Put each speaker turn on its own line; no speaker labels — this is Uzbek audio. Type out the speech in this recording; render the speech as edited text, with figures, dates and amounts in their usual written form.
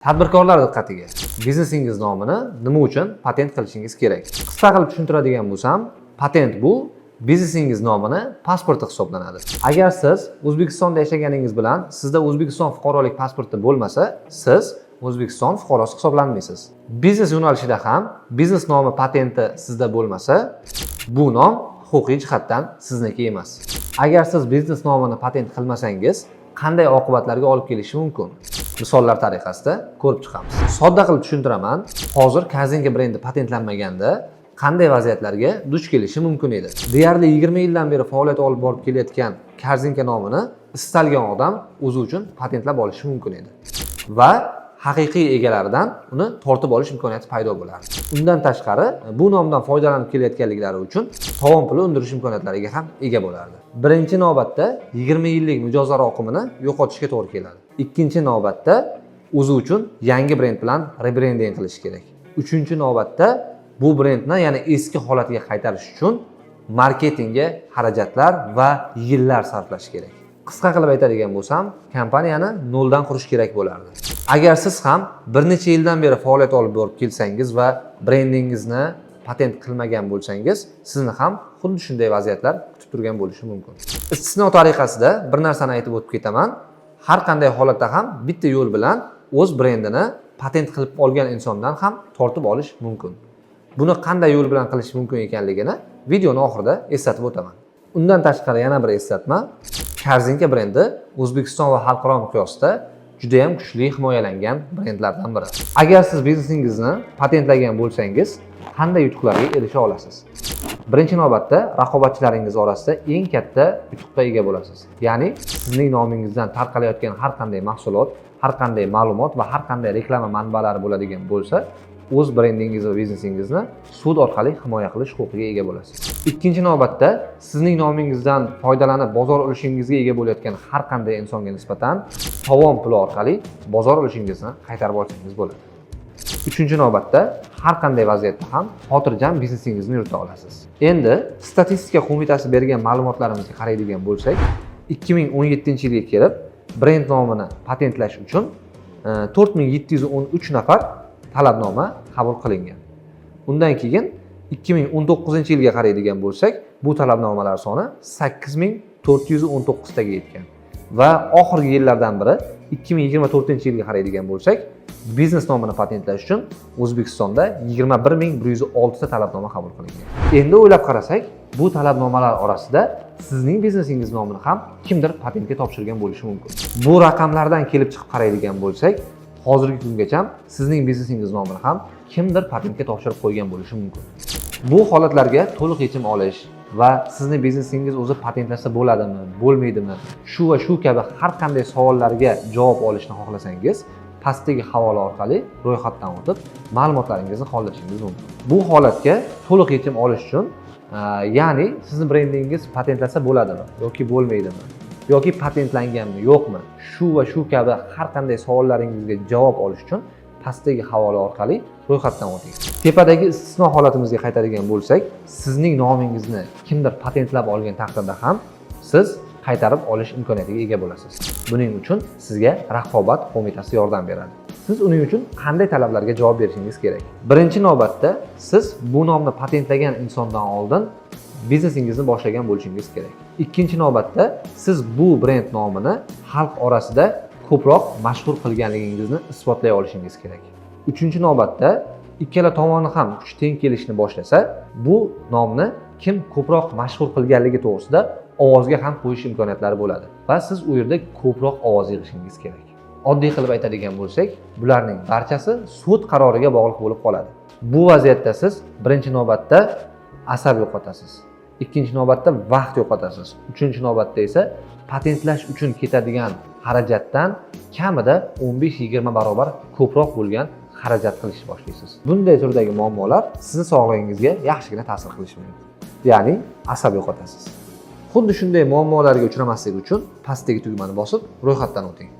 Tadbirkorlar diqqatiga! Biznesingiz nomini nima uchun patent qilishingiz kerak? Qisqa qilib tushuntiradigan bo'lsam, patent bu biznesingiz nomini pasporti hisoblanadi. Agar siz O'zbekistonda yashaganingiz bilan sizda O'zbekiston fuqarolik pasporti bo'lmasa, siz O'zbekiston fuqarosi hisoblanmaysiz. Biznes yo'nalishida ham biznes nomi patenti sizda bo'lmasa, bu nom huquqiy jihatdan sizniki emas. Agar siz biznes nomini patent qilmasangiz, qanday oqibatlarga olib kelishi mumkin? Misollar tariqasida ko'rib chiqamiz. Sodda qilib tushuntiraman. Hozir Korzinka brendi patentlanmaganda qanday vaziyatlarga duch kelishi mumkin edi? Deyarli 20 yildan beri faoliyat olib borib kelayotgan Korzinka nomini istalgan odam o'zi uchun patentlab olishi mumkin edi va haqiqiy egalaridan uni tortib olish imkoniyati paydo bo'lardi. Undan tashqari, bu nomdan foydalanib kelayotganliklari uchun tovon puli undirish imkoniyatlariga ham ega bo'lardi. Birinchi navbatda 20 yillik mijozlar oqimini yo'qotishga to'g'ri keladi. Ikkinchi navbatda o'zi uchun yangi brend bilan rebrending qilish kerak. Uchinchi navbatda bu brendni yana eski holatiga qaytarish uchun marketingga xarajatlar va yillar sarflash kerak. Qisqa qilib aytadigan bo'lsam, kompaniyani noldan qurish kerak bo'lardi. Agar siz ham bir necha yildan beri faoliyat olib borib kelsangiz va brendingizni patent qilmagan bo'lsangiz, sizni ham xuddi shunday vaziyatlar kutib turgan bo'lishi mumkin. Istisno tariqasida bir narsani aytib o'tib ketaman. Har qanday holatda ham bitta yo'l bilan o'z brendini patent qilib olgan insondan ham tortib olish mumkin. Buni qanday yo'l bilan qilish mumkin ekanligini videoni oxirida eslatib o'taman. Undan tashqari yana bir eslatma: Korzinka brendi O'zbekiston va xalqaro miqyosda juda ham kuchli himoyalangan brendlardan biri. Agar siz biznesingizni patentlagan bo'lsangiz, qanday yutuqlarga erisha olasiz? Birinchi navbatda raqobatchilaringiz orasida eng katta yutuqqa ega bo'lasiz. Ya'ni sizning nomingizdan tarqalayotgan har qanday mahsulot, har qanday ma'lumot va har qanday reklama manbalari bo'ladigan bo'lsa, o'z brendingiz va biznesingizni sud orqali himoya qilish huquqiga ega bo'lasiz. Ikkinchi navbatda sizning nomingizdan foydalanib bozor ulushingizga ega bo'layotgan har qanday insonga nisbatan tovon puli orqali bozor ulushingizni qaytarib olsangiz bo'ladi. Uchinchi navbatda har qanday vaziyatda ham xotirjam biznesingizni yurita olasiz. Endi Statistika qo'mitasi bergan ma'lumotlarimizga qaraydigan bo'lsak, 2017 yilga kelib brend nomini patentlash uchun 4713 nafar talabnoma qabul qilingan. Undan keyin 2019 yilga qaraydigan bo'lsak, bu talabnomalar soni 8419 taga yetgan va oxirgi yillardan biri, 2024 yilga qaraydigan bo'lsak, biznes nomini patentlash uchun O'zbekistonda 21 106 ta talabnoma qabul qilingan. Endi o'ylab qarasak, bu talabnomalar orasida sizning biznesingiz nomini ham kimdir patentga topshirgan bo'lishi mumkin. Bu raqamlardan kelib chiqib qaraydigan bo'lsak, hozirgi kungacha sizning biznesingiz nomini ham kimdir patentga topshirib qo'ygan bo'lishi mumkin. Bu holatlarga to'liq yechim olish va sizni biznesingiz o'zi patentlasa bo'ladimi, bo'lmaydimi, shu va shu kabi har qanday savollarga javob olishni xohlasangiz, pastdagi havola orqali ro'yxatdan o'tib, ma'lumotlaringizni qoldirishingiz mumkin. Bu holatga to'liq yechim olish uchun, ya'ni sizni brendingiz patentlasa bo'ladimi yoki bo'lmaydimi yoki patentlanganmi, yo'qmi, shu va shu kabi har qanday savollaringizga javob olish uchun pastdagi havola orqali ro'yxatdan o'ting. Tepadagi istisno holatimizga qaytadigan bo'lsak, sizning nomingizni kimdir patentlab olgan taqdirda ham siz qaytarib olish imkoniyatiga ega bo'lasiz. Buning uchun sizga Raqobat qo'mitasi yordam beradi. Siz uning uchun qanday talablarga javob berishingiz kerak? Birinchi navbatda siz bu nomni patentlagan insondan oldin biznesingizni boshlagan bo'lishingiz kerak. Ikkinchi navbatda siz bu brend nomini xalq orasida ko'proq mashhur qilganligingizni isbotlay olishingiz kerak. Uchinchi navbatda ikkala tomoni ham kuch teng kelishni boshlasa, bu nomni kim ko'proq mashhur qilganligi to'g'risida ovozga ham qo'yish imkoniyatlari bo'ladi va siz u yerda ko'proq ovoz yig'ishingiz kerak. Oddiy qilib aytadigan bo'lsak, bularning barchasi sud qaroriga bog'liq bo'lib qoladi. Bu vaziyatda siz birinchi navbatda asab yo'qotasiz, ikkinchi navbatda vaqt yo'qotasiz, uchinchi navbatda esa patentlash uchun ketadigan xarajatdan kamida 15-20 barobar ko'proq bo'lgan xarajat qilishni boshlaysiz. Bunday turdagi muammolar sizni sog'lig'ingizga yaxshigina ta'sir qilishi mumkin, ya'ni asab yo'qotasiz. Xuddi shunday muammolarga uchramaslik uchun pastdagi tugmani bosib, ro'yxatdan o'ting.